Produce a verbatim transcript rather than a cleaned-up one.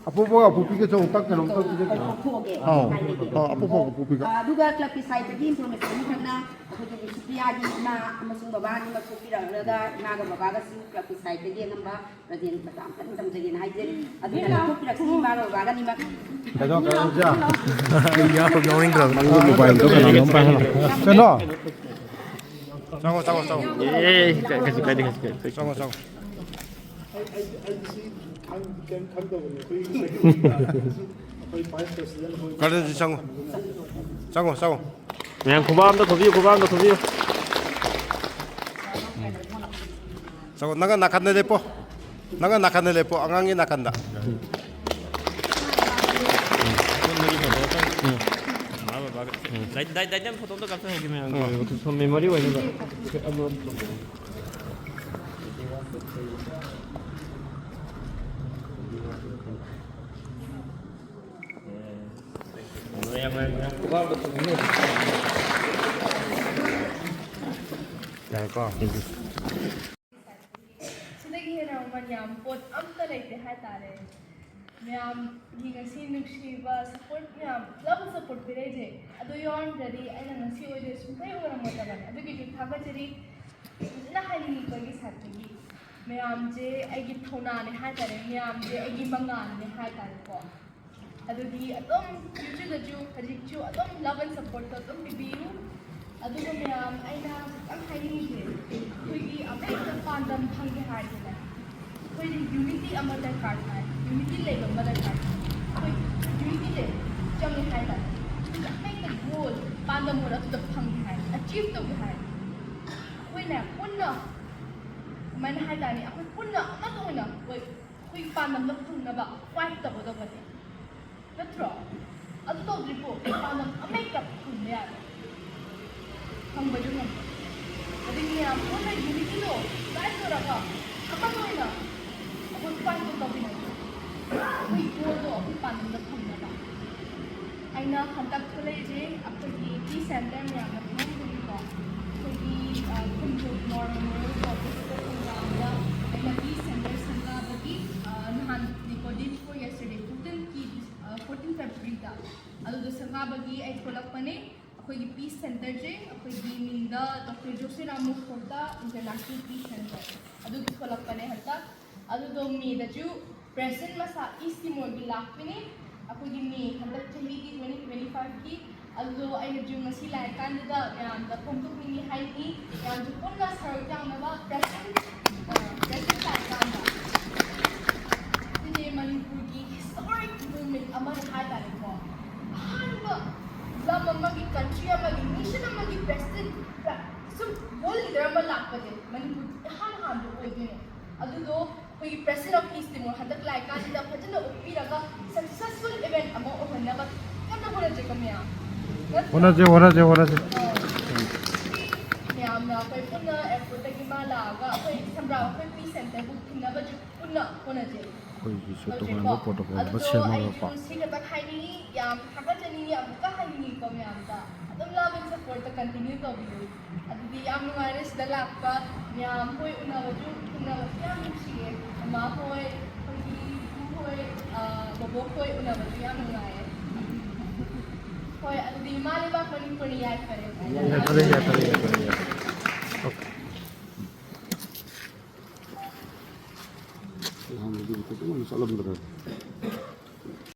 ꯑꯄꯣꯛꯄꯒ ꯑꯄꯣꯛꯄꯤꯒꯁꯨ ꯑꯃꯨꯛꯇꯪ ꯀꯩꯅꯣꯝꯇ ꯄꯤꯖꯒꯦ꯫ ꯀꯥꯎꯊꯣꯛꯑꯒꯦ꯫ ꯑꯥꯎ, ꯍꯥꯏꯔꯒꯦ꯫ ꯑꯥꯎ, ꯑꯄꯣꯛꯄꯒ ꯑꯄꯣꯛꯄꯤꯒ꯫ ꯑꯗꯨꯒ ꯀ꯭ꯂꯕꯀꯤ ꯁꯥꯏꯠꯇꯒꯤ ꯏꯟꯐꯣꯔꯃꯦꯁꯟ ꯑꯃꯈꯛꯅ ꯑꯩꯈꯣꯏꯒꯤ ꯕꯤꯁꯅꯨꯄ꯭ꯔꯤꯌꯥꯒꯤ ꯏꯃꯥ ꯑꯃꯁꯨꯡ ꯕꯕꯥ ꯑꯅꯤꯃꯛ ꯊꯣꯛꯄꯤꯔꯛꯂꯒ ꯏꯃꯥꯒ ꯕꯕꯥꯒꯁꯨ ꯀ꯭ꯂꯕꯀꯤ ꯁꯥꯏꯠꯇꯒꯤ ꯑꯉꯝꯕ ꯄ꯭ꯔꯖꯦꯟ ꯃꯆꯥ ꯑꯃꯇꯪ ꯇꯝꯖꯒꯦꯅ ꯍꯥꯏꯖꯔꯤ꯫ ꯑꯗꯨꯅ ꯊꯣꯛꯄꯤꯔꯛꯁꯤ ꯏꯃꯥꯒ ꯕꯕꯥꯒ ꯑꯅꯤꯃꯛ꯫ ꯀꯩꯅꯣ, ꯀꯩꯅꯣ, ꯏꯆꯥ꯫ ꯑꯩ ꯌꯥꯎ-, ꯌꯥꯎꯅꯤꯡꯗ꯭ꯔꯕ꯫ ꯅꯪꯒꯤ ꯃꯣꯕꯥꯏꯜꯗꯣ ꯀꯅꯥꯅꯣꯝ ꯄꯥꯏꯍꯜꯂꯣ꯫ ꯀꯩꯅꯣ? ꯆꯪꯉꯣ, ꯆꯪꯉꯣ, ꯆꯪꯉꯣ꯫ ꯑꯦ, ꯀꯩ-, ꯀꯩꯁꯨ ꯀꯥꯏꯗꯦ, ꯀꯩꯁꯨ ꯀꯥꯏꯗꯦ꯫ ꯆꯪꯉꯣ, ꯆꯪꯉꯣ꯫ ꯑꯩ, ꯑꯩ, ꯑꯩ ꯁꯤ ꯈꯪ-, ꯀꯩꯝ ꯈꯪꯗꯕꯅꯦ꯫ ꯑꯩꯈꯣꯏ secretary ꯑꯩꯈꯣꯏ vice president ꯍꯣꯏ꯫ ꯀꯔꯟꯁꯤ ꯆꯪꯉꯣ꯫ ꯆꯪꯉꯣ, ꯆꯪꯉꯣ꯫ ꯃꯌꯥꯝ ꯈꯨꯕꯥꯛ ꯑꯝꯗ ꯈꯨꯕꯤꯌꯨ, ꯈꯨꯕꯥꯛ ꯑꯝꯗ ꯈꯨꯕꯤꯌꯨ꯫ ꯆꯪꯉꯣ, ꯅꯪꯅ ꯅꯥꯀꯟꯗ ꯂꯦꯞꯄꯣ꯫ ꯅꯪꯅ ꯅꯥꯀꯟꯗ ꯂꯦꯞꯄꯣ, ꯑꯉꯥꯡꯒꯤ ꯅꯥꯀꯟꯗ꯫ ꯗꯥꯏ-, ꯗꯥꯏ-, ꯗꯥꯏꯅꯦ ꯐꯣꯇꯣ ꯑꯝꯇ ꯀꯥꯞꯆꯍꯧꯒꯦ ꯃꯌꯥꯝꯒꯤ꯫ ꯎꯝ꯫ ꯃꯦꯃꯣꯔꯤ ꯑꯣꯏꯅꯕ꯫ ꯌꯥꯔꯦꯀꯣ? ꯁꯤꯗꯒꯤ ꯍꯦꯟꯅ ꯃꯃꯜ ꯌꯥꯝꯕ ꯄꯣꯠ ꯑꯝꯇ ꯂꯩꯇꯦ ꯍꯥꯏꯇꯥꯔꯦ꯫ ꯃꯌꯥꯝꯒꯤ ꯉꯁꯤ ꯅꯨꯡꯁꯤꯕ support ꯃꯌꯥꯝ, love support ꯄꯤꯔꯛꯏꯁꯦ, ꯑꯗꯨ ꯌꯥꯎꯔꯝꯗ꯭ꯔꯗꯤ ꯑꯩꯅ ꯉꯁꯤ ꯑꯣꯏꯗꯣꯏ ꯁꯨꯡꯑꯣꯏ ꯑꯣꯏꯔꯝꯃꯣꯏꯗꯕꯅꯤ꯫ ꯑꯗꯨꯒꯤꯁꯨ ꯊꯥꯒꯠꯆꯔꯤ꯫ ꯐꯖꯅ ꯍꯥꯏꯅꯤꯡꯉꯤ ꯑꯩꯈꯣꯏꯒꯤ side ꯇꯒꯤ꯫ ꯃꯌꯥꯝꯁꯦ ꯑꯩꯒꯤ ꯊꯧꯅꯥꯅꯦ ꯍꯥꯏꯇꯥꯔꯦ, ꯃꯌꯥꯝꯁꯦ ꯑꯩꯒꯤ ꯃꯉꯥꯜꯅꯦ ꯍꯥꯏꯇꯥꯔꯦꯀꯣ꯫ ꯑꯗꯨꯒꯤ ꯑꯗꯨꯝ future ꯗꯁꯨ ꯍꯧꯖꯤꯛꯁꯨ ꯑꯗꯨꯝ love and support ꯇꯣ ꯑꯗꯨꯝ ꯄꯤꯕꯤꯌꯨ꯫ ꯑꯗꯨꯒ ꯃꯌꯥꯝ ꯑꯩꯅ ꯈꯤꯇꯪ ꯍꯥꯏꯅꯤꯡꯉꯤꯁꯦ, ꯑꯩꯈꯣꯏꯒꯤ ꯑꯃꯍꯦꯛꯇ ꯄꯥꯟꯗꯝ ꯐꯪꯒꯦ ꯍꯥꯏꯔꯗꯤꯅꯦ, ꯑꯩꯈꯣꯏꯗꯤ unity ꯑꯃ ꯗꯔꯀꯥꯔ ꯇꯥꯏ, unity ꯂꯩꯕ ꯑꯃ ꯗꯔꯀꯥꯔ ꯇꯥꯏ꯫ ꯑꯩꯈꯣꯏ unity ꯁꯦ ꯆꯪꯉꯦ ꯍꯥꯏꯇꯥꯔꯦ꯫ ꯑꯩꯈꯣꯏꯒꯤ ꯑꯃꯍꯦꯛꯇ goal, ꯄꯥꯟꯗꯝ ꯑꯣꯏꯔꯣ ꯑꯗꯨꯗ ꯐꯪꯒꯦ ꯍꯥꯏꯔꯗꯤ, achieve ꯇꯧꯒꯦ ꯍꯥꯏꯔꯗꯤ, ꯑꯩꯈꯣꯏꯅ ꯄꯨꯟꯅ, ꯀꯃꯥꯏꯅ ꯍꯥꯏꯇꯥꯔꯦ, ꯑꯩꯈꯣꯏ ꯄꯨꯟꯅ ꯑꯃꯠꯇ ꯑꯣꯏꯅ ꯑꯩꯈꯣꯏ ꯑꯩꯈꯣꯏꯒꯤ ꯄꯥꯟꯗꯝꯗꯣ ꯐꯪꯅꯕ fight ꯇꯧꯒꯗꯧꯕꯅꯦ, ꯅꯠꯇ꯭ꯔꯣ? ꯑꯗꯨ ꯇꯧꯗ꯭ꯔꯤꯐꯥꯎ ꯄꯥꯟꯗꯝ ꯑꯃꯍꯦꯛꯇ ꯐꯪꯕ ꯌꯥꯔꯣꯏ, ꯐꯪꯕꯁꯨ ꯉꯝꯃꯣꯏ꯫ ꯑꯗꯒꯤ ꯃꯌꯥꯝ ꯄꯨꯟꯅ unity ꯗꯣ guide ꯇꯧꯔꯒ ꯑꯃꯠꯇ ꯑꯣꯏꯅ ꯑꯩꯈꯣꯏ fight ꯇꯣ ꯇꯧꯃꯤꯟꯅꯁꯦ, ꯑꯩꯈꯣꯏ goal ꯗꯣ, ꯑꯩꯈꯣꯏ ꯄꯥꯟꯗꯝꯗꯣ ꯐꯪꯅꯕ꯫ ꯑꯩꯅ ꯍꯟꯗꯛ ꯊꯣꯛꯂꯛꯏꯁꯦ ꯑꯩꯈꯣꯏꯒꯤ ꯄꯤ ꯁꯦꯟꯇꯔ ꯃꯌꯥꯝꯅ ꯈꯪꯉꯝꯒꯅꯤꯀꯣ꯫ ꯑꯩꯈꯣꯏꯒꯤ, ꯑ, ꯈꯨꯟꯗ꯭ꯔꯣꯛ ꯅꯣꯔ ꯃꯦꯃꯣꯔꯤꯌꯦꯜ ꯀꯣꯂꯦꯖꯇ ꯈꯣꯡꯖꯥꯝꯗ ꯑꯩꯅ ꯄꯤ ꯁꯦꯟꯇꯔ ꯁꯪꯒꯥꯕꯒꯤ, ꯑ, ꯅꯍꯥꯟ, recording for yesterday, fourteen ꯀꯤ, ꯑ, fourteen February ꯗ ꯑꯗꯨꯗ ꯁꯪꯒꯥꯕꯒꯤ ꯑꯩ ꯊꯣꯛꯂꯛꯄꯅꯦ꯫ ꯑꯩꯈꯣꯏꯒꯤ ꯄꯤ ꯁꯦꯟꯇꯔꯁꯦ ꯑꯩꯈꯣꯏꯒꯤ ꯃꯤꯡꯗ ꯗꯣꯛꯇꯔ ꯖꯣꯁꯤꯔꯥꯝ ꯃꯨꯈꯣꯔꯇꯥ ꯏꯟꯇꯔꯅꯦꯁꯅꯦꯜ ꯄꯤ ꯁꯦꯟꯇꯔ ꯑꯗꯨꯒꯤ ꯊꯣꯛꯂꯛꯄꯅꯦ ꯍꯟꯗꯛ꯫ ꯑꯗꯨꯗꯣ ꯃꯦꯗꯁꯨ ꯄ꯭ꯔꯦꯁꯤꯗꯦꯟ ꯃꯁꯥ ꯏꯁ ꯇꯤꯃꯣꯔꯒꯤ ꯂꯥꯛꯄꯅꯦ꯫ ꯑꯩꯈꯣꯏꯒꯤ ꯃꯦ ꯍꯟꯗꯛ ꯆꯍꯤꯒꯤ twenty twenty five ꯀꯤ꯫ ꯑꯗꯨꯗꯣ ꯑꯩꯅꯁꯨ ꯉꯁꯤ ꯂꯥꯛꯏꯀꯥꯟꯗꯨꯗ ꯃꯌꯥꯝꯗ ꯐꯣꯡꯗꯣꯛꯅꯤꯡꯉꯤ ꯍꯥꯏꯅꯤ꯫ ꯃꯌꯥꯝꯁꯨ ꯄꯨꯟꯅ ꯁꯔꯨꯛ ꯌꯥꯅꯕ ꯄ꯭ꯔꯦꯁꯤꯗꯦꯟ, ꯑ, ꯄ꯭ꯔꯦꯁꯤꯗꯦꯟ ꯂꯥꯛꯏꯀꯥꯟꯗ ꯁꯤꯁꯦ ꯃꯅꯤꯄꯨꯔꯒꯤ ꯍꯤꯁꯇꯣꯔꯤꯛ ꯃꯨꯚꯃꯦꯟ ꯑꯃꯅꯤ ꯍꯥꯏꯇꯥꯔꯦꯀꯣ꯫ ꯑꯍꯥꯟꯕ ꯂꯝ ꯑꯃꯒꯤ, ꯀꯟꯇ꯭ꯔꯤ ꯑꯃꯒꯤ, ꯅꯦꯁꯟ ꯑꯃꯒꯤ ꯄ꯭ꯔꯦꯁꯤꯗꯦꯟ ꯁꯨꯝ ꯋꯥꯔꯜ ꯂꯤꯗꯔ ꯑꯃ ꯂꯥꯛꯄꯁꯦ ꯃꯅꯤꯄꯨꯔ ꯏꯍꯥꯟ ꯍꯥꯟꯕ ꯑꯣꯏꯗꯣꯏꯅꯦ꯫ ꯑꯗꯨꯗꯣ ꯑꯩꯈꯣꯏꯒꯤ ꯄ꯭ꯔꯦꯁꯤꯗꯦꯟ ꯑꯣꯐ ꯏꯁ ꯇꯤꯃꯣꯔ ꯍꯟꯗꯛ ꯂꯥꯛꯏꯀꯥꯟꯁꯤꯗ ꯐꯖꯅ ꯎꯠꯄꯤꯔꯒ ꯁꯛꯁꯦꯁꯐꯨꯜ ꯏꯚꯦꯟꯠ ꯑꯃ ꯑꯣꯏꯍꯟꯅꯕ ꯀꯟꯅ ꯍꯣꯠꯅꯁꯦꯀꯣ ꯃꯌꯥꯝ꯫ ꯅꯠꯇ꯭ꯔꯥ? ꯍꯣꯠꯅꯁꯦ, ꯍꯣꯠꯅꯁꯦ, ꯍꯣꯠꯅꯁꯦ꯫ ꯑ, ꯃꯌꯥꯝꯅ ꯑꯩꯈꯣꯏ ꯄꯨꯟꯅ ꯑꯦꯌꯔꯄꯣꯔꯠꯇꯒꯤ ꯃꯥ ꯂꯥꯛꯑꯒ ꯑꯩꯈꯣꯏ ꯁꯝꯕ꯭ꯔꯥꯝ ꯑꯩꯈꯣꯏ ꯄꯤ ꯁꯦꯟꯇꯔꯕꯨ ꯊꯤꯟꯅꯕꯁꯨ ꯄꯨꯟꯅ ꯍꯣꯠꯅꯁꯦ꯫ ꯑꯩꯈꯣꯏꯒꯤꯁꯨ ꯍꯣꯠꯅꯁꯦꯀꯣ꯫ ꯇꯣꯉꯥꯟꯕ ꯄ꯭ꯔꯣꯇꯣꯀꯣꯜ ꯑꯃ ꯑꯗꯨꯗꯣ ꯁꯦꯝꯃꯒꯀꯣ꯫ ꯑꯩꯁꯨ ꯁꯤ ꯈꯛꯇ ꯍꯥꯏꯅꯤꯡꯉꯤ, ꯌꯥꯝ ꯊꯥꯒꯠꯆꯅꯤꯡꯉꯤ, ꯑꯃꯨꯛꯀ ꯍꯥꯏꯅꯤꯡꯉꯤꯀꯣ ꯃꯌꯥꯝꯗ꯫ ꯑꯗꯨꯝ ꯂꯥꯕꯒꯤ ꯁꯞꯄꯣꯔꯠꯇ ꯀꯟꯇꯤꯅ꯭ꯌꯨ ꯇꯧꯕꯤꯌꯨ꯫ ꯑꯗꯨꯗꯤ ꯌꯥꯝ ꯅꯨꯡꯉꯥꯏꯔꯦ ꯁꯤꯗ ꯂꯥꯛꯄ ꯃꯌꯥꯝ ꯍꯣꯏ ꯎꯅꯕꯁꯨ, ꯊꯦꯡꯅꯕꯁꯨ ꯌꯥꯝ ꯅꯨꯡꯁꯤꯌꯦ꯫ ꯃꯃꯥ ꯍꯣꯏ, ꯑꯩꯈꯣꯏꯒꯤ ꯏꯄꯨ ꯍꯣꯏ, ꯑ, ꯕꯣꯕꯣꯛ ꯍꯣꯏ ꯎꯅꯕꯁꯨ ꯌꯥꯝ ꯅꯨꯡꯉꯥꯏꯌꯦ꯫ ꯍꯣꯏ, ꯑꯗꯨꯗꯤ ꯏꯃꯥ ꯂꯩꯕꯥꯛ ꯃꯅꯤꯄꯨꯔꯅ ꯌꯥꯏꯐꯔꯦ꯫ ꯌꯥꯏꯐꯔꯦ, ꯌꯥꯏꯐꯔꯦ, ꯌꯥꯏꯐꯔꯦ, ꯌꯥꯏꯐꯔꯦ꯫ ꯑꯣꯀꯦ꯫ ꯑꯍꯥꯟꯕꯗꯤ ꯐꯖꯅ ꯆꯠꯂꯝꯗ꯭ꯔꯦ꯫